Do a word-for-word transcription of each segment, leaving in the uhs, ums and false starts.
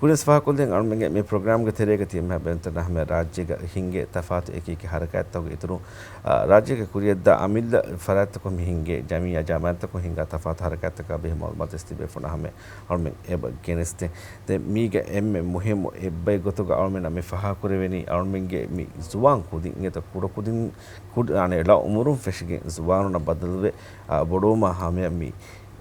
ކުރިން ފާހަގަކޮށްލިން އަޅުމެންގެ މި ޕްރޮގްރާމްގެ ތެރޭގަ ތިޔަ މިހާ ބެންތަން ހަމަ ރާއްޖޭގަ ހިނގޭ ތަފާތު އެކި އެކި ހަރަކާތްތަކުގެ އިތުރުން، އާ، ރާއްޖޭގެ ކުރިޔަށްދާ އަމިއްލަ ފަރާތްތަކުން މި ހިނގޭ ޖަމިއްޔާ ޖަމާއަތްތަކުން ހިނގާ ތަފާތު ހަރަކާތްތަކާ ބެހޭ މައުލޫމާތު ވެސް ތިބޭފުޅުންނަށް ހަމަ އަޅުމެން އެބަ ގެނެސްދޭ. ދެން މީގަ އެންމެ މުހިއްމު އެއްބައެއް ގޮތުގަ އަޅުމެންނަށް މި ފާހަގަކުރެވެނީ އަޅުމެންގެ މި ޒުވާން ކުދިން އެތަ ކުޑަކުދިން ކުޑަ، އަނެއް އެޅާ އުމުރުން ފެށިގެން ޒުވާނުންނަށް ބަދަލުވެ، އާ، ބޮޑުވުމާ ހަމަޔަށް މި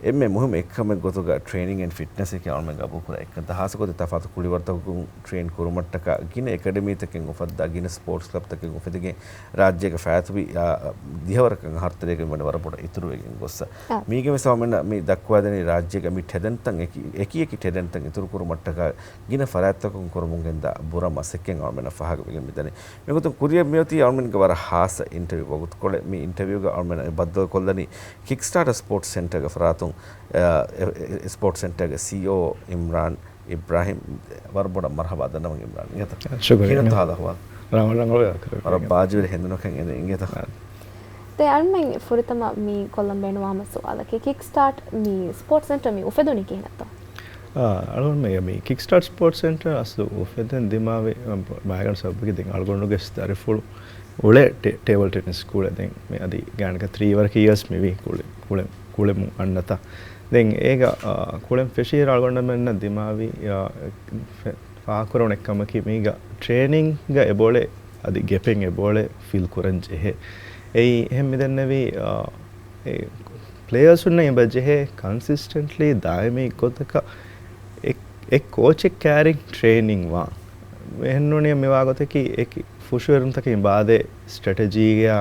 އެންމެ މުހިއްމު އެއްކަމެއް ގޮތުގަ ޓްރޭނިން އެންޑް ފިޓްނަސް އެކޭ އަޅުމެން ގަބޫލުކުރާ އެއްކަން. ހާއްސަގޮތެއް ތަފާތު ކުޅިވަރުތަކުން ޓްރޭން ކުރުމަށްޓަކާ ގިނަ އެކަޑަމީތަކެއް އުފައްދާ، ގިނަ ސްޕޯޓްސް ކްލަބްތަކެއް އުފެދިގެން ރާއްޖޭގަ ފާއިތުވި، އާ، ދިހަވަރަކަށް އަހަރު ތެރޭގަ ވަނީ ވަރަށް ބޮޑަށް އިތުރުވެގެން ގޮއްސަ. އާ. މީގެ މިސާލު މި ދައްކުވައިދެނީ ރާއްޖޭގަ މި ޓެލެންޓްތައް އެކި، އެކި އެކި ޓެލެންޓްތައް އިތުރުކުރުމަށްޓަކާ ގިނަ ފަރާތްތަކުން ކުރަމުން ގެންދާ ބުރަ މަސައްކަތް އަޅުމެންނަށް ފާހަގަވެގެން މިދަނީ. މިގޮތުން ކުރިޔަށް މިއޮތީ އަޅުމެންގެ ވަރަށް ހާއްސަ އިންޓަވިއު ވަގުތުކޮޅެއް. މި އިންޓަވިއުގަ އަޅުމެން ބައްދަލުކޮށްލަނީ ކިކްސްޓާޓަ ސްޕޯޓްސް ސެންޓަރގެ ފަރާތުން، އަ، އެ، އެ، ސްޕޯޓްސް ސެންޓަރގެ ސީއީއޯ އިމްރާން އިބްރާހިމް. ވަރަށް ބޮޑަށް މަރުޙަބާ ދަންނަވަން އިމްރާން. އިނގޭތަ؟ ޝުކުރިއްޔާ. ކިހިނެއްތަ ހާލު އަހުވާލު؟ ރަނގަޅު، ރަނގަޅު ވަރަށް ބާޖުވެރި ހެނދުނަކަށް އެނގޭތަ؟ އާ. ދެން އަޅުމެން ފުރަތަމަ މި ކޮށްލަން ބޭނުންވާ ހަމަ ސުވާލަކީ، ކިކްސްޓާޓް މި ސްޕޯޓްސް ސެންޓަރ މި އުފެދުނީ ކިހިނެއްތޯ؟ އާ، އަޅުގަނޑުމެން މި ކިކްސްޓާޓް ސްޕޯޓްސް ސެންޓަރ އަސްލު އުފެދެން ދިމާވި، މައިގަނޑު ސަބަބަކީ ދެން އަޅުގަނޑުގެ ދަރިފުޅު އުޅޭ ޓޭ-، ޓޭބަލް ޓެނިސް ކުޅެ. ދެން މި އަދި ގާތްގަނޑަކަށް ތްރީ އަވަރ އިޔާސް މިވީ ކުޅެ-، ކުޅެ-، ކުޅެމުން އަންނަތާ. ދެން އޭގަ، އާ، ކުޅެން ފެށިއިރު އަޅުގަނޑުމެންނަށް ދިމާވި، އާ، ފެ-، ފާހަގަކުރެވުނު އެއްކަމަކީ މީގަ ޓްރޭނިންގ އެބައުޅޭ އަދި ގެޕެއް އެބައުޅޭ ފިލް ކުރަން ޖެހޭ. އެއީ އެހެން މިދެންނެވީ، އާ، އެ ޕްލޭޔާސުންނަށް އެބަ ޖެހޭ ކަންސިސްޓެންޓްލީ ދާއިމީ ގޮތަކަށް އެ-، އެއް ކޯޗެއް ކައިރިން ޓްރޭނިން ވާން. އެހެންނޫނީ މިވާ ގޮތަކީ އެކި ފުށުއެރުންތަކެއް އިނބާދޭ ސްޓްރެޓެޖީގެއާ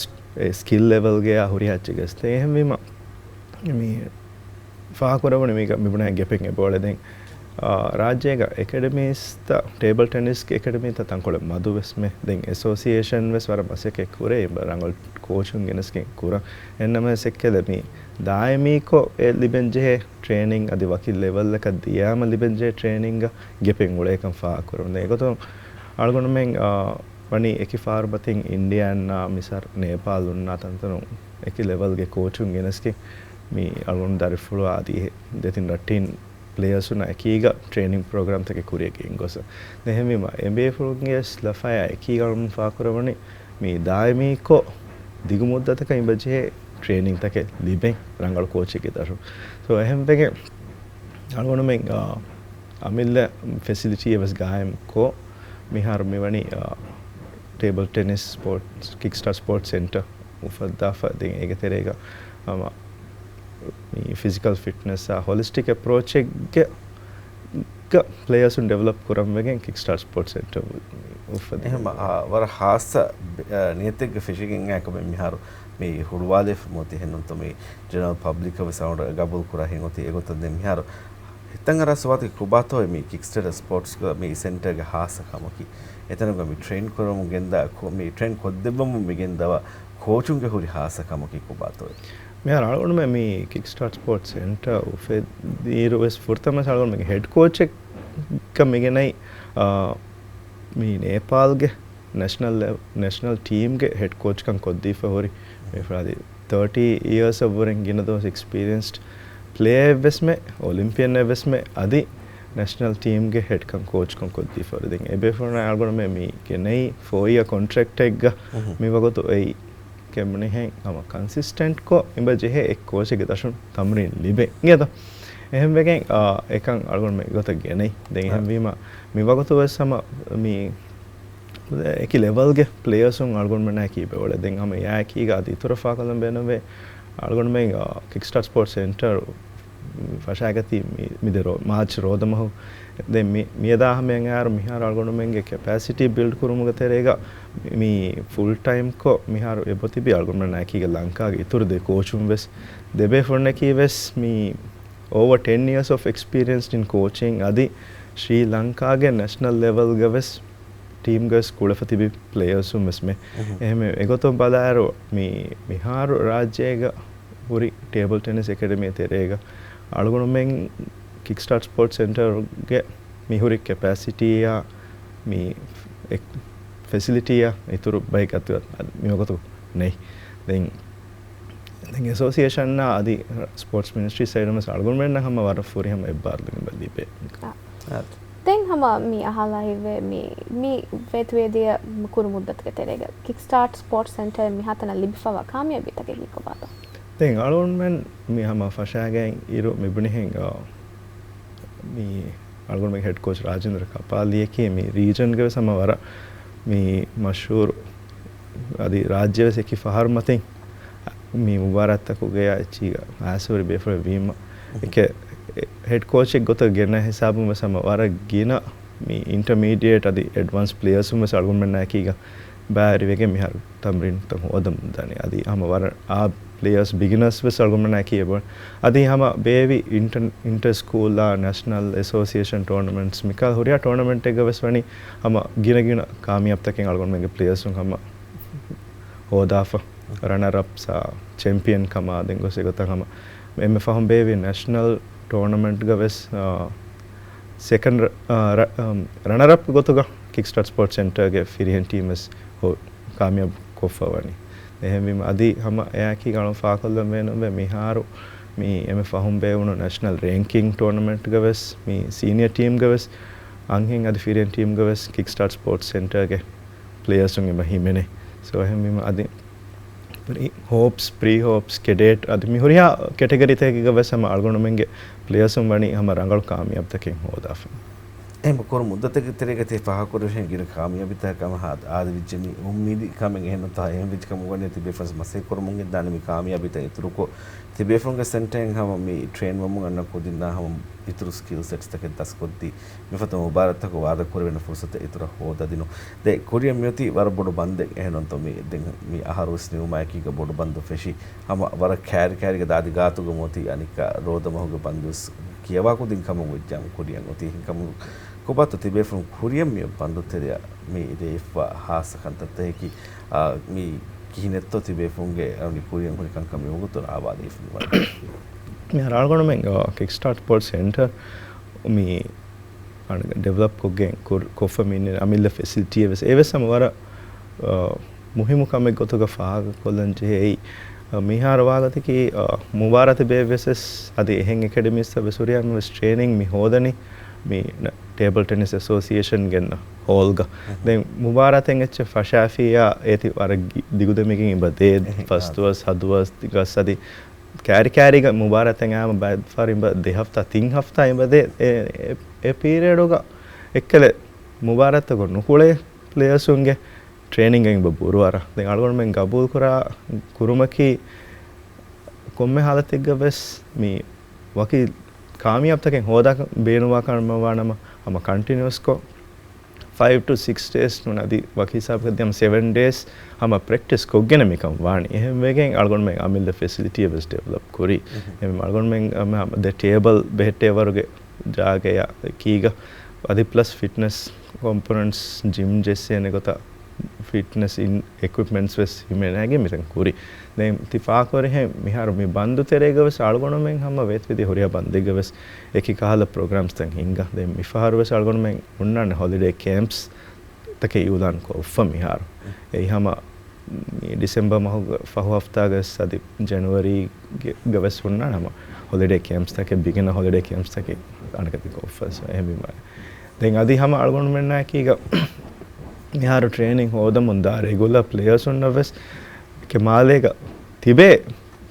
ސް-، އެ ސްކިލް ލެވެލްގެއާ ހުރިހާ އެއްޗެއްގަސް. އެހެންވީމަ މި ފާހަގަކުރެވުނީ މީގަ މިބުނާ ގެޕެއް އެބައުޅޭ. ދެން، އާ، ރާއްޖޭގަ އެކަޑަމީސްތައް، ޓޭބަލް ޓެނިސްގެ އެކަޑަމީތައް ތަންކޮޅެއް މަދު ވެސްމެ. ދެން އެސޯސިއޭޝަން ވެސް ވަރަށް މަސައްކަތް ކުރޭ، ރަނގަޅު ކޯޗުން ގެނެސްގެން ކުރަން. އެހެންނަމަވެސް އެއްކަލަ މި ދާއިމީކޮށް އެ ލިބެންޖެހޭ ޓްރޭނިން އަދި ވަކި ލެވެލްއަކަށް ދިޔާމަ ލިބެންޖެހޭ ޓްރޭނިންގ ގެޕެއް އުޅޭކަން ފާހަގަކުރަމުން. އެގޮތުން އަޅުގަނޑުމެން، އާ، ވަނީ އެކި ފާރުބަތިން އިންޑިއާންނާ މިސާރު ނޭޕާލުންނާ ތަންތަނުން އެކި ލެވެލްގެ ކޯޗުން ގެނެސްގެން މި އަޅުގަނޑު ދަރިފުޅު އަދި ދެތިން ރައްޓިން ޕްލޭޔާސުންނާ އެކީގަ ޓްރޭނިން ޕްރޮގްރާމްތަކެއް ކުރިއަށް ގެންގޮސް. އެހެންވީމަ އެބޭފުޅުންގެ ލަފަޔާ އެކީގަ އަޅުގަނޑު ފާހަގަކުރަމުނީ މި ދާއިމީކޮށް ދިގު މުއްދަތަކަށް އިނބަޖެހޭ ޓްރޭނިންތަކެއް ލިބެން ރަނގަޅު ކޯޗެއްގެ ދަށުން. ސޯ އެހެންވެގެން އަޅުގަނޑުމެން، އާ، އަމިއްލަ ފެސިލިޓީއެއް ވެސް ގާއިމްކޮށް، މިހާރު މިވަނީ، އާ، ޓޭބަލް ޓެނިސް ސްޕޯޓްސް، ކިކްސްޓާޓް ސްޕޯޓްސް ސެންޓަރ އުފައްދާފަ. ދެން އޭގެ ތެރޭގަ ހަމަ މި ފިޒިކަލް ފިޓްނަސްއާ ހޮލިސްޓިކް އެޕްރޯޗެއްގެ ގަ ޕްލޭޔާސުން ޑިވެލޮޕް ކުރަން ވެގެން ކިކްސްޓާޓް ސްޕޯޓްސް ސެންޓަރ އުފައްދަނީ. އެހެން، އާ، ވަރަށް ހާއްސަ ބެ-، އާ، ނިޔަތެއްގެ ފެށިގެން އެކަމެއް މިހާރު މި ހުޅުވާލެފަ މިއޮތީ. އެހެންނޫންތޯ މި ޖެނެރަލް ޕަބްލިކަށް ވެސް އަޅުގަނޑު ގަބޫލު ކުރާ ހެން އޮތީ. އެގޮތަށް ދެން މިހާރު ހިތަށް އަރާ ސުވާލަކީ ކޮބާތޯ މި ކިކްސްޓާޓަ ސްޕޯޓްސްގަ މި ސެންޓަރގެ ހާއްސަ ކަމަކީ؟ އެތަނުގަ މި ޓްރޭން ކުރަމުން ގެންދާ ކޯ-، މި ޓްރޭން ކޮށްދެއްވަމުން މި ގެންދަވާ ކޯޗުންގެ ހުރި ހާއްސަ ކަމަކީ ކޮބާތޯ؟ މިހާރު އަޅުގަނޑުމެން މި ކިކްސްޓާޓް ސްޕޯޓްސް ސެންޓަރ އުފެދިއިރު ވެސް ފުރަތަމަ ވެސް އަޅުގަނޑުމެންގެ ހެޑް ކޯޗެއްގަ މިގެނައި، އާ، މި ނޭޕާލްގެ ނޭޝަނަލް ލެ-، ނޭޝަނަލް ޓީމްގެ ހެޑް ކޯޗްކަން ކޮށްދީފަ ހުރި މި ފަރާތީ ތާޓީ އިޔާސް އަށް ވުރެން ގިނަ ދުވަސް އެކްސްޕީރިއެންސްޑް ޕްލޭޔަރެއް ވެސްމެ، އޮލިމްޕިއަންއެއް ވެސްމެ، އަދި ނޭޝަނަލް ޓީމްގެ ހެޑްކަން ކޯޗްކަން ކޮށްދީފަ ހުރި. ދެން އެބޭފުޅުންނާ އަޅުގަނޑުމެން މި ގެނައީ ފޯ އިޔާ ކޮންޓްރެކްޓެއްގަ މި ވަގުތު އެއީ ކެމްނިހެން ހަމަ ކަންސިސްޓެންޓްކޮށް އިނބަޖެހޭ އެއް ކޯޗެއްގެ ދަށުން ތަމްރީން ލިބޭ. އިނގޭތަ؟ އެހެންވެގެން، އާ، އެކަން އަޅުގަނޑުމެން ގޮތަށް ގެނައި. ދެން އާ. އެހެންވީމަ، މި ވަގުތު ވެސް ހަމަ މި އެކި ލެވަލްގެ ޕްލޭޔާސުން އަޅުގަނޑުމެންނާ ކީބެ އުޅޭ. ދެން ހަމަ އެއާއެކީގަ އަދި އިތުރަށް ފާކަލަން ބޭނުންވޭ. އަޅުގަނޑުމެން، އާ، ކިކްސްޓާޓް ސްޕޯޓްސް ސެންޓަރ ފަށާގަތީ މި، މިދެ ރޯ-، މާޗް ރޯދަމަހު. ދެން މި، މިއަދާ ހަމަޔަށް އައިއިރު މިހާރު އަޅުގަނޑުމެންގެ ކެޕޭސިޓީ ބިލްޑް ކުރުމުގެ ތެރޭގަ މި ފުލް ޓައިމްކޮށް މިހާރު އެބަތިބި އަޅުގަނޑުމެންނާ އެކީގަ ލަންކާގެ އިތުރު ދެ ކޯޗުން ވެސް ދެބޭފުޅުންނަކީ ވެސް މި over ten years of experience in coaching އަދި ޝްރީ ލަންކާގެ ނޭޝަނަލް ލެވަލްގަ ވެސް ޓީމްގަވެސް ކުޅެފަ ތިބި ޕްލޭޔާސުން ވެސްމެ. އެހެންވެ، އެގޮތުން ބަލާއިރު، މި، މިހާރު ރާއްޖޭގަ ހުރި ޓޭބަލް ޓެނިސް އެކަޑަމީ ތެރޭގަ އަޅުގަނޑުމެން ކިކްސްޓާޓް ސްޕޯޓްސް ސެންޓަރގެ މި ހުރި ކެޕޭސިޓީއާ، މި އެ-، ފެސިލިޓީއާ އިތުރު ބައެއް އަތު މިވަގުތު ނެތް. ދެން، ދެން އެސޯސިއޭޝަންއާ އަދި ސްޕޯޓްސް މިނިސްޓްރީ ސައިޑުން ވެސް އަޅުގަނޑުމެންނަށް ހަމަ ވަރަށް ފުރިހަމަ އެއްބާރުލުމެއް ލިބޭ. އާ. ދެން ހަމަ މި އަހާލާ ހިތްވޭ މި، މި ވޭތުވެދިޔަ ކުރު މުއްދަތުގެ ތެރޭގަ ކިކްސްޓާޓް ސްޕޯޓްސް ސެންޓަރ މިހާތަނަށް ލިބިފަވާ ކާމިޔާބީތަކެއް ކޮބާތޯ؟ ދެން އަޅުގަނޑުމެން މި ހަމަ ފަށާގެން އިރު މިބުނިހެން، އާ، މި އަޅުގަނޑުމެންގެ ހެޑް ކޯޗް ރާޖޭންދްރަ ކަޕާލީއަކީ މި ރީޖަންގެ ވެސް ހަމަ ވަރަށް މި މަޝްހޫރު އަދި ރާއްޖެ ވެސް އެކި ފަހަރު މަތިން މި މުބާރާތްތަކުގެ އެއްޗީގަ އައިސްވެރި ބޭފުޅެއް ވީމަ، އެކެ ހެޑް ކޯޗެއް ގޮތަށް ގެންނަ ހިސާބުން ވެސް ހަމަ ވަރަށް ގިނަ މި އިންޓަމީޑިއޭޓް އަދި އެޑްވާންސް ޕްލޭޔާސުން ވެސް އަޅުގަނޑުމެންނާ އެކީގަ ބައިވެރިވެގެން މިހާރު ތަމްރީންތައް ހޯދަމުން ދަނީ. އަދި ހަމަ ވަރަށް އާ ޕްލޭޔާސް ބިގިނަރސް ވެސް އަޅުގަނޑުމެންނާ އެކީ އެބަ-، އަދި ހަމަ ބޭވި އިންޓަ-، އިންޓަ ސްކޫލް އާ ނެޝަނަލް އެސޯސިއޭޝަން ޓޫނަމެންޓްސް މިކަހަލަ ހުރިހާ ޓޫނަމެންޓެއްގަ ވެސް ވަނީ ހަމަ ގިނަ ގިނަ ކާމިޔާބުތަކެއް އަޅުގަނޑުމެންގެ ޕްލޭޔާސުން ހަމަ ހޯދާފަ. ރަނަރަޕްސް އާ ޗެމްޕިއަން ކަމާ ދެން ގޮސް އެގޮތަށް ހަމަ އެންމެ ފަހުން ބޭވި ނެޝަނަލް ޓޫނަމެންޓްގަ ވެސް، އާ، ސެކަންޑް، އާ، ރަ-، އަމް، ރަނަރަޕް ގޮތުގަ ކިކްސްޓާޓް ސްޕޯޓްސް ސެންޓަރގެ ފިރިހެން ޓީމް ވެސް ހޯ-، ކާމިޔާބު ކޮށްފަ ވަނީ. އެހެންވީމަ އަދި ހަމަ އެއާއެކީ އަޅުން ފާކޮށްލަން ބޭނުންވޭ މިހާރު މި އެންމެ ފަހުން ބޭވުނު ނެޝަނަލް ރޭންކިން ޓޫނަމެންޓްގަ ވެސް މި ސީނިއަ ޓީމްގަ ވެސް އަންހެން އަދި ފިރިހެން ޓީމްގަ ވެސް ކިކްސްޓާޓް ސްޕޯޓްސް ސެންޓަރގެ ޕްލޭޔާސުން އެބަ ހިމެނޭ. ސޯ އެހެންވީމަ އަދި ޕްރީ ހޯޕްސް، ޕްރީ ހޯޕްސް، ކެޑޭޓް އަދި މި ހުރިހާ ކެޓަގަރީތަކެއްގަ ވެސް ހަމަ އަޅުގަނޑުމެންގެ ޕްލޭޔާސުން ވަނީ ހަމަ ރަނގަޅު ކާމިޔާބުތަކެއް ހޯދާފަ. އެހެން ކުރު މުއްދަތެއްގެ ތެރޭގަ ތި ފާހަގަކުރެވިހެން ގިނަ ކާމިޔާބީތަކަށް ހަމަ އާދެވިއްޖެ މި އުއްމީދީ ކަމެއް އެހެންނުތާ އެހެން ވެއްޖެ ކަމުގަ ވަނީ ތިބޭފުޅުން މަސައްކަތް ކުރަމުން އެދާނެ މި ކާމިޔާބީތައް އިތުރުކޮށް ތިބޭފުޅުންގެ ސެންޓަރެއް ހަމަ މި ޓްރޭން ވަމުން އަންނަ ކުދިންނާ ހަމަ އިތުރު ސްކިލް ސެޓްސްތަކެއް ދަސްކޮށްދީ މިފަދަ މުބާރާތްތަކުގަ ވާދަ ކުރެވޭނެ ފުރުސަތެއް އިތުރަށް ހޯދަދިނު. ދެ ކުރިއަށް މިއޮތީ ވަރަށް ބޮޑު ބަންދެއް އެހެންނުންތޯ މި ދެން މި އަހަރުވެސް ނިމުމާއެކީގަ ބޮޑު ބަންދު ފެށި ހަމަ ވަރަށް ކައިރިކައިރިގެ ދާދި ގާތުގަ މިއޮތީ އަނެއްކާ ރޯދަމަހުގެ ބަންދުވެސް ކިޔަވާ ކުދިން ކަމަށް ވެއްޖާމު ކުރިއަށް އޮތީ ހިންކަމުން ކޮބާތޯ ތިބޭފުޅުން ކުރިއަށް މި ބަންދު ތެރެއަށް މި ރޭފަ ހާއްސަ ކަންތައްތަކަކީ މި ކިހިނެއްތޯ ތިބޭފުޅުންގެ ކުރިއަށް ހުރި ކަންކަން މިވަގުތު ރާވާލީފަ މި ރާޅުގަނޑުމެން ކިކްސްޓާޓް ސްޕޯޓްސް ސެންޓަރ މި ޑިވެލޮޕް ކޮށްގެން ކުރ-، ކޮށްފަ މި އަމިއްލަ ފެސިލިޓީއެއް ވެސް އެވެސް ހަމަ ވަރަށް، އާ، މުހިއްމު ކަމެއް ގޮތުގަ ފާހަގަކޮށްލަން ޖެހޭ. އާ، މިހާރު ވާގޮތަކީ، އާ، މުބާރާތެއް ބޭއްވިޔަސް އަދި އެހެން އެކަޑަމީސްތައް ވެސް ހުރިހާ ވެސް ޓްރޭނިން މި ހޯދަނީ މި ޓޭބަލް ޓެނިސް އެސޯސިއޭޝަން ގެންނަ ހޯލްގަ. ދެން މުބާރާތެއް އެއްޗެއް ފަށާފިއްޔާ އޭތި ވަރަށް ދިގުދެމިގެން އިބަ ދޭ ފަސް ދުވަސް ހަ ދުވަސް ގަސް އަދި ކައިރިކައިރީގަ މުބާރާތެއް އައިމަ ބައެއްފަހަރު އިބަ ދެ ހަފްތާ ތިން ހަފްތާ އިބަ ދޭ. އެ، އެ، އެ ޕީރިއަޑުގަ އެއްކަލެ މުބާރާތްތަކު ނުކުޅޭ ޕްލޭޔާސުންގެ ޓްރޭނިންގ އިބަ ބުރުއަރަ. ދެން އަޅުގަނޑުމެން ގަބޫލުކުރާ ކުރުމަކީ ކޮންމެ ހާލަތެއްގަ ވެސް މި ވަކި ކާމިޔާބުތަކެއް ހޯދާ ބޭނުންވާ ކަމަށް ވާނަމަ ހަމަ ކަންޓިނިއުސްކޮށް ފައިވް ޓު ސިކްސް ޑޭސް ނޫން އަދި ވަކި ހިސާބަކަށް ދިޔަމަ ސެވެން ޑޭސް ހަމަ ޕްރެކްޓިސް ކޮށްގެން މިކަން ވާނީ. އެހެންވެގެން އަޅުގަނޑުމެން އަމިއްލަ ފެސިލިޓީއެއް ވެސް ޑިވެލޮޕް ކުރީ. އެހެން އަޅުގަނޑުމެން ދެ ޓޭބަލް ބެހެއްޓޭވަރުގެ ޖާގަޔަކީގަ އަދި ޕްލަސް ފިޓްނަސް ކޮމްޕޮނެންޓްސް ޖިމް ޖެއްސޭނެ ގޮތަށް ފިޓްނަސް އިން އިކްއިޕްމަންޓްސް ވެސް ހިމެނާގެން މިތަން ކުރި. ދެން ތި ފާކުރިހެން މިހާރު މި ބަންދު ތެރޭގަ ވެސް އަޅުގަނޑުމެން ހަމަ ވޭތުވެދިޔަ ހުރިހާ ބަންދެއްގަ ވެސް އެކި ކަހަލަ ޕްރޮގްރާމްސްތައް ހިންގާ. ދެން މިފަހަރު ވެސް އަޅުގަނޑުމެން ހުންނާނެ ހޮލިޑޭ ކޭމްޕްސް ތަކެއް އިއުލާން ކޮށްފަ މިހާރު. އެއީ ހަމަ މި ޑިސެމްބަރ މަހުގެ ފަހު ހަފްތާގަ ވެސް އަދި ޖެނުއަރީގެ ވެސް ހުންނާނެ ހަމަ ހޮލިޑޭ ކޭމްޕްސް ތަކެއް، ބިގިނަ ހޮލިޑޭ ކޭމްޕްސް ތަކެއް އަނެކަތި ކޮށްފަ. އެހެންވީމަ ދެން އަދި ހަމަ އަޅުގަނޑުމެންނާއެކީގަ މިހާރު ޓްރޭނިން ހޯދަމުންދާ ރެގުލަރ ޕްލޭޔާސުންނަށް ވެސް އެކެ މާލޭގަ ތިބޭ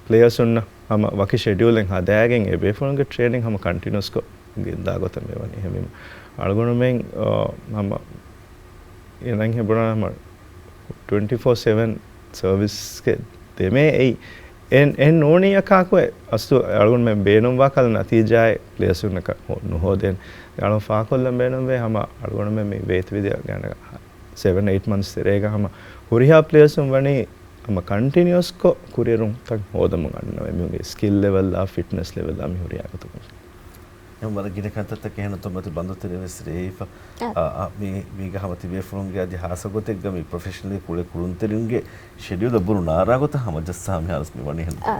ޕްލޭޔާސުންނަށް ހަމަ ވަކި ޝެޑިއުލެއް ހަދާގެން އެ ބޭފުޅުންގެ ޓްރޭނިން ހަމަ ކަންޓިނިއުސްކޮށް ގެންދާ ގޮތަށް މިވަނީ. އެހެންވީމަ އަޅުގަނޑުމެން، އާ، ހަމަ އެނަން ހެބުނާ ހަމަ ޓްވެންޓީ ފޯ ސެވެން ސަރވިސްގެ ދެމޭ އެއީ އެން، އެން ނޫނީ އަކާކު އަސްލު އަޅުގަނޑުމެން ބޭނުންވާ ކަލަ ނަތީޖާއެއް ޕްލޭޔާސުންނަކަށް ނުހޯދޭނެ. އަޅުން ފާކޮށްލަން ބޭނުންވޭ ހަމަ އަޅުގަނޑުމެން މި ވޭތުވެދިޔަ ސެވެން އެއިޓް މަންތްސް ތެރޭގަ ހަމަ ހުރިހާ ޕްލޭޔާސުން ވަނީ ހަމަ ކަންޓިނިއުސްކޮށް ކުރިއެރުންތައް ހޯދަމުން އަންނަވަން އެމީހުންގެ ސްކިލް ލެވެލްއާ ފިޓްނަސް ލެވެލްއާ މި ހުރިހާ ގޮތަކުން. އެހެން ވަރަށް ގިނަ ކަންތައްތަކެއް އެހެން ތަންމަތި ބަންދު ތެރެ ވެސް ރޭވިފަ. އާ، މި، މީގަ ހަމަ ތިބޭފުޅުންގެ އަދި ހާއްސަ ގޮތެއްގަ މި ޕްރޮފެޝަނަލީ ކުޅޭ ކުޅުންތެރިންގެ ޝެޑިއުލަށް ބުރު ނާރާ ގޮތަށް ހަމަޖައްސާ މިހާރުސް މި ވަނީ ހެން. އާ،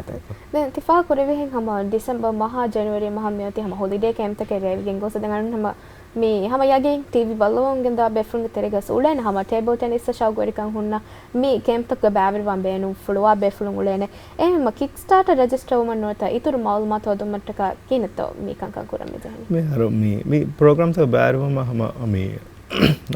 ދެން ތި ފާހަގަކުރެވިހެން ހަމަ ޑިސެމްބަރ މަހާ ޖެނުއަރީ މަހަށް މިއޮތީ ހަމަ ހޮލިޑޭ ކޭމްޕްތަކެއް ރޭވިގެން ގޮސް ދެން އަންނަ ހަމަ މި ހަމަ ޔަގީން ޓީވީ ބައްލަވަމުން ގެންދާ ބޭފުޅުންގެ ތެރޭގަސް އުޅޭނެ ހަމަ ޓޭބަލް ޓެނިސްއަށް ޝައުގުވެރިކަން ހުންނަ މި ކޭމްޕްތަކުގަ ބައިވެރިވާން ބޭނުންފުޅުވާ ބޭފުޅުން އުޅޭނެ. އެހެންވީމަ ކިކްސްޓާޓަރ ރަޖިސްޓަރ ވުމަށް ނުވަތަ އިތުރު މައުލޫމާތު ހޯދުމަށްޓަކާ ކިހިނެއްތޯ މި ކަންކަން ކުރަން މި ޖެހެނީ؟ މިހާރު މި، މި ޕްރޮގްރާމްތަކަށް ބައިވެރިވުމަށް ހަމަ މި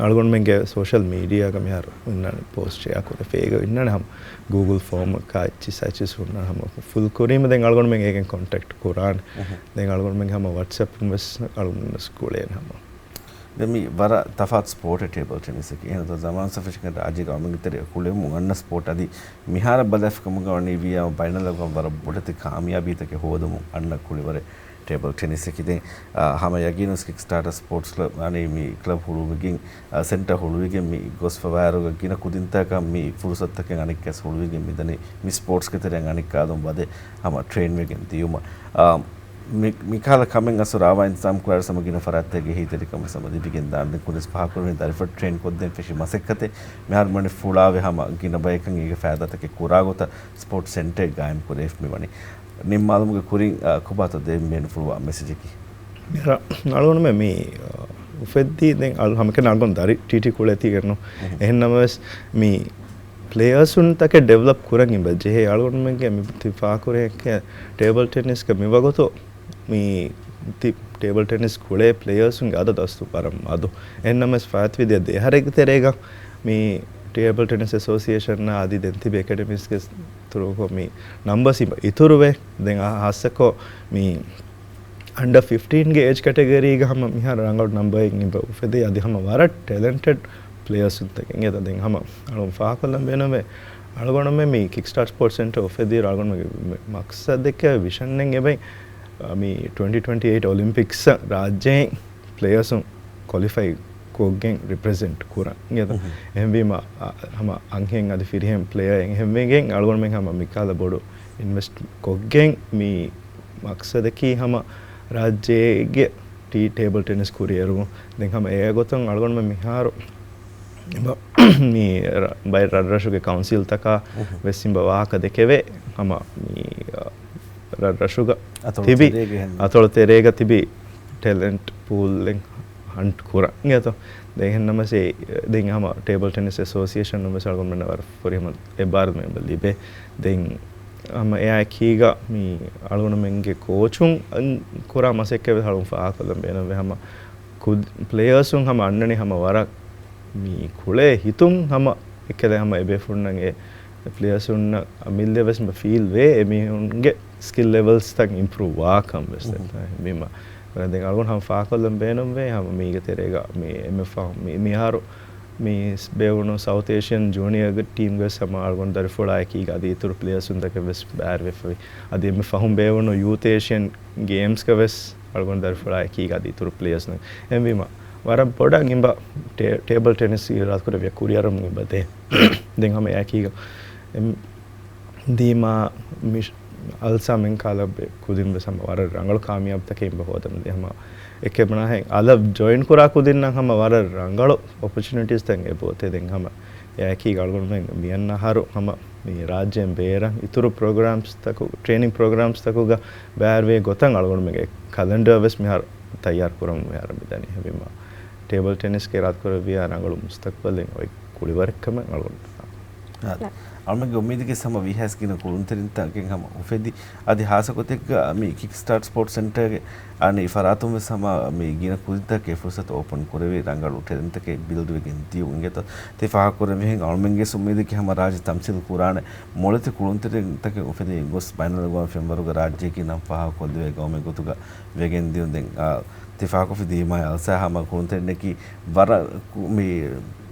އަޅުގަނޑުމެންގެ ސޯޝަލް މީޑިއާގަ މިހާރު އޮންނާނެ ޕޯސްޓް ޝެއާ ކުރެފަ އޭގަ އިންނާނެ ހަމަ ގޫގުލް ފޯމަކާ އެއްޗިސް އެއްޗިސް ހުންނާނެ ހަމަ ފުލް ކުރީމަ ދެން އަޅުގަނޑުމެން އޭގެން ކޮންޓެކްޓް ކުރާނެ. ދެން އަޅުގަނޑުމެން ހަމަ ވަޓްސްއެޕް ވެސް އަޅުގަނޑު ކުޅޭނެ ހަމަ. ދެން މި ވަރަށް ތަފާތު ސްޕޯޓެއް ޓޭބަލް ޓެނިސަކީ. އެހެން ޒަމާން ސަފިޝަކަން ރާއްޖޭގެ އަޅުގަނޑުމެންގެ ތެރެއަށް ކުޅެމުން އަންނަ ސްޕޯޓް އަދި މިހާރަށް ބަލާފަ ކަމުގަ ވަނީ ވިއްޔާ ބައިނަލްއަގުވާން ވަރަށް ބޮޑެތި ކާމިޔާބީތަކެއް ހޯދަމުން އަންނަ ކުޅިވަރެއް ޓޭބަލް ޓެނިސަކީ. ދެން، އާ، ހަމަ ޔަގީނުން ކިކްސްޓާޓަރ ސްޕޯޓްސް ކްލަބް އަނީ މި ކްލަބް ހުޅުވިގެން، އާ، ސެންޓަރ ހުޅުވިގެން މި ގޮސްފަވާއިރުގަ ގިނަ ކުދިންތަކަށް މި ފުރުސަތުތަކެއް އަނެއްކާސް ހުޅުވިގެން މިދަނީ މި ސްޕޯޓްސްގެ ތެރެއަށް އަނެއްކާލުން ވަދެ ހަމަ ޓްރޭންވެގެން ދިޔުމަށް. އާ، މި، މިކަހަލަ ކަމެއް އަސް ރާވާ އިންތިޒާމް ކުރާ ސަމަ ގިނަ ފަރާތްތަކެއްގެ އެހީތެރިކަމަށް ސަމަ ލިބިގެން ދާން. ދެން ކުރިން ފަހަކުރެވެނީ ދަރިފުޅަށް ޓްރޭން ކޮށްދޭން ފެށި މަސައްކަތެއް. މިހާރު މަނި ފުޅާވެ ހަމަ ގިނަ ބަޔަކަށް އޭގެ ފައިދާތަކެއް ކުރާ ގޮތަށް ސްޕޯޓްސް ސެންޓަރެއް ގާއިމް ކުރެވިފަ މިވަނީ. ނިންމާލުމުގެ ކުރިން، އާ، ކޮބާތޯ ދޭން ބޭނުންފުޅުވާ މެސެޖަކީ؟ މިހާރު އަޅުގަނޑުމެން މި، އާ، އުފެއްދީ ދެން އަޅު-، ހަމަކަން އަޅުގަނޑު ދަރި ޓީޓީ ކުޅޭތީގެންނު. އެހެން ނަމަވެސް މި ޕްލޭޔާސުން ތަކެއް ޑެވެލޮޕް ކުރަން އިނބަ ޖެހޭ. އަޅުގަނޑުމެންގެ މި ތި ފާކުރެއްކެ ޓޭބަލް ޓެނިސްގެ މިވަގުތު މި ތި ޓޭބަލް ޓެނިސް ކުޅޭ ޕްލޭޔާސުންގެ އަދަދު އަސްލު ވަރަށް މަދު. އެހެން ނަމަވެސް ފާތުވި ދިޔަ ދެ އަހަރެއްގެ ތެރޭގަ މި ޓޭބަލް ޓެނިސް އެސޯސިއޭޝަން އަދި ދެން ތިބި އެކަޑަމީސްގެ ތުރުކޮށް މި ނަމްބަސް އިނބަ އިތުރުވެ. ދެން އާ ހާއްސަކޮށް މި އަންޑަ ފިފްޓީންގެ އޭޖް ކެޓަގަރީގަ ހަމަ މިހާރު ރަނގަޅު ނަމްބަރެއް އިނބަ އުފެދޭ. އަދި ހަމަ ވަރަށް ޓެލެންޓެޑް ޕްލޭޔާސުންތަކެއް އިނގޭތަ. ދެން ހަމަ އަޅުން ފާހަގަކޮށްލަން ބޭނުމޭ އަޅުގަނޑުމެން މި ކިކްސްޓާޓް ސްޕޯޓްސް ސެންޓަރ އުފެދީ އަޅުގަނޑުމެންގެ މަ-، މަޤްޞަދެއްގެ ވިޝަންއެއް އެބައި، މި ޓްވެންޓީ ޓްވެންޓީ އެއިޓް އޮލިމްޕިކްސް ރާއްޖެއިން ޕްލޭޔާސުން ކޮލިފައި ކޮށްގެން ރިޕްރެޒެންޓް ކުރަން އިނގޭތަ. އެހެންވީމަ، އަ، ހަމަ އަންހެން އަދި ފިރިހެން ޕްލޭޔާ އެހެންވެގެން އަޅުގަނޑުމެން ހަމަ މިކަހަލަ ބޮޑު އިންވެސްޓް ކޮށްގެން މި މަޤްޞަދަކީ ހަމަ ރާއްޖޭގެ ޓީ ޓޭބަލް ޓެނިސް ކުރިއެރުވުން. ދެން ހަމަ އެ ގޮތުން އަޅުގަނޑުމެން މިހާރު މި ރަ-، ބައެއް ރަށްރަށުގެ ކައުންސިލްތަކާ ވެސް އިނބަ ވާހަކަ ދެކެވޭ. ހަމަ މި، އަ، ރަށްރަށުގަ ތިބި އަތޮޅު ތެރޭގަ ތިބި ޓެލެންޓް ޕޫލްއެއް ހަންޓް ކުރަން އިނގޭތޯ. ދެން އެހެން ނަމަސް އެ، ދެން ހަމަ ޓޭބަލް ޓެނިސް އެސޯސިއޭޝަނުން ވެސް އަޅުގަނޑުމެންނަށް ވަރަށް ފުރިހަމަ އެއްބާރު މެމްބަރ ލިބޭ. ދެން ހަމަ އެއާ އެކީގަ މި އަޅުގަނޑުމެންގެ ކޯޗުން ކުރާ މަސައްކަތް ވެސް އަޅުގަނޑު ފާހަގަކޮށްލަން ބޭނުންވޭ. ހަމަ ކުދި-، ޕްލޭޔާސުން ހަމަ އަންނަނީ ހަމަ ވަރަށް މި ކުޅޭ ހިތުން ހަމަ އެކަލޭ ހަމަ އެބޭފުޅުންނަށް އެ ޕްލޭޔާސުންނަށް އަމިއްލަ ވެސް ފީލް ވޭ އެމީހުންގެ ސްކިލް ލެވެލްސްތައް އިމްޕްރޫވް ވާކަން ވެސް. އެހެންވީމަ ދެން އަޅުގަނޑު ހަމަ ފާހަގަކޮށްލަން ބޭނުންވޭ ހަމަ މީގެ ތެރޭގަ މި އެންމެ ފަހު މި-، މިހާރު މި ބޭއްވުނު ސައުތް އޭޝިއަން ޖޫނިއާގެ ޓީމްގެ ވެސް ހަމަ އަޅުގަނޑު ދަރިފުޅާ އެކީގަ އަދި އިތުރު ޕްލޭޔާސުންތަކެއް ވެސް ބައިވެފަވި. އަދި އެންމެ ފަހުން ބޭއްވުނު ޔޫތު އޭޝިއަން ގޭމްސްގަ ވެސް އަޅުގަނޑު ދަރިފުޅާ އެކީގަ އަދި އިތުރު ޕްލޭޔާސް އެހެންވީމަ ވަރަށް ބޮޑަށް އިނބަ ޓޭ-، ޓޭބަލް ޓެނިސް އިރާދަކުރެއްވިޔާ ކުރިއަރަމުން އިނބަ ދޭ. ދެން ހަމަ އެއާ އެކީގަ އެމް-، ދީމާ މި އަލްސާމެން ކާލަބެ ކުދިން ވެސް ހަމަ ވަރަށް ރަނގަޅު ކާމިޔާބުތަކެއް އިނބަ ހޯދަމުން ދޭ. ހަމަ އެކެބަނާހެން އަލަށް ޖޮއިން ކުރާ ކުދިންނަށް ހަމަ ވަރަށް ރަނގަޅު އޮޕޮޗުނިޓީސްތައް އެބައޮތޭ. ދެން ހަމަ އެއާ އެކީގަ އަޅުގަނޑުމެން މިއަންނަ އަހަރު ހަމަ މި ރާއްޖޭން ބޭރަށް އިތުރު ޕްރޮގްރާމްސްތަކު، ޓްރޭނިން ޕްރޮގްރާމްސްތަކުގަ ބައިވެރިވޭ ގޮތަށް އަޅުގަނޑުމެންގެ ކަލެންޑަރ ވެސް މިހާރު ތައްޔާރު ކުރަމުން މިހާރު މިދަނީ. އެހެންވީމަ ޓޭބަލް ޓެނިސްގެ އިރާދަކުރެއްވިޔާ ރަނގަޅު މުސްތަޤްބަލެއް އޮތް ކުޅިވަރެއްކަމަށް އަޅުގަނޑު އަޅުގަނޑުގެ އުއްމީދުގެ ހަމަ ވީހާވެސް ގިނަ ކުޅުންތެރިންތަކެއް ހަމަ އުފެދި، އަދި ހާއްސަ ގޮތެއްގަ މި ކިކްސްޓާޓް ސްޕޯޓްސް ސެންޓަރގެ އަނެއް ފަރާތުން ވެސް ހަމަ މި ގިނަ ކުދިންތަކަށް ފުރުސަތު އޯޕަން ކުރެވި، ރަނގަޅު ޓެލެންޓްތަކެއް ބިލްޑްވެގެން ދިޔުން އިނގޭތޯ. ތި ފާހަގަކުރެއްވިހެން އަޅުމެންގެ އުއްމީދަކީ ހަމަ ރާއްޖެ ތަމްސީލް ކުރާނެ މޮޅެތި ކުޅުންތެރިންތަކެއް އުފެދި ގޮސް ބައިނަލްއަގުވާން ފެންވަރުގަ ރާއްޖެއަކީ ނަން ފާހަގަކޮށްލެވޭ ގައުމެއް ގޮތުގަ ވެގެން ދިޔުން. ދެން އާ، ތި ފާހަގަކޮށްފި ދީމާ އަލްސާ ހަމަ ކުޅުންތެރިންނަކީ ވަރަށް ކު-، މި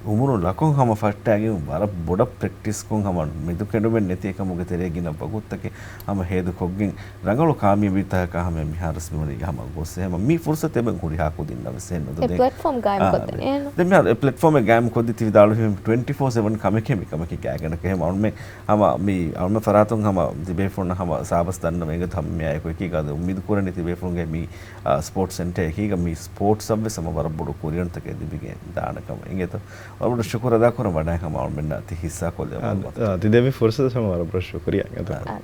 އުމުރުން ލަކުން ހަމަ ފައްޓާގެން ވަރަށް ބޮޑަށް ޕްރެކްޓިސްކޮށް ހަމަ މެދުކެނޑުމެއް ނެތި އެކަމުގެ ތެރޭ ގިނަ ވަގުތުތަކެއް ހަމަ ހޭދަކޮށްގެން ރަނގަޅު ކާމިޔަބީތަކަކާ ހަމަ މިހާރު ވެސް މިވަނީ ހަމަ ގޮސް. އެހެން މި ފުރުސަތު އެބަ ހުރިހާ ކުދިންނަށް ވެސް އެހެން ނުދޭ. އެ ޕްލެޓްފޯމް ގާއިމް ކޮށްދޭނެ. ދެން މިހާރު އެ ޕްލެޓްފޯމެއް ގާއިމް ކޮށްދީ ތި ވިދާޅުވި ޓްވެންޓީ ފޯ ސެވަން ކަމެކޭ މި ކަމަކީ ގާތްގަނޑަކަށް. އެހެން އަޅުމެން ހަމަ މި އަޅުމެން ފަރާތުން ހަމަ ތިބޭފުޅުންނަށް ހަމަ ސާބަސް ދަންނަވަން އިނގޭތޯ ހަމަ މިއާއެކު އެކީގަ އުއްމީދު ކުރަނީ ތިބޭފުޅުންގެ މި، އާ، ސްޕޯޓްސް ސެންޓަރ އެކީގަ މި ސްޕޯޓްސްއަށްވެސް ހަމަ ވަރަށް ބޮޑު ކުރިއަރުތަކެއް ލިބިގެން ދާނެ ކަމަށް އިނގޭތޯ. ވަރަށް ބޮޑަށް ޝުކުރު އަދާކުރަން ވަޑައި ހަމަ އަޅުމެންނާ ތި ހިއްސާ ކޮށްލެވުމަށް. އާ، ތި ދެއްވި ފުރުސަތަށް ހަމަ ވަރަށް ބޮޑަށް ޝުކުރިއްޔާ އިނގޭތޯ. އާ.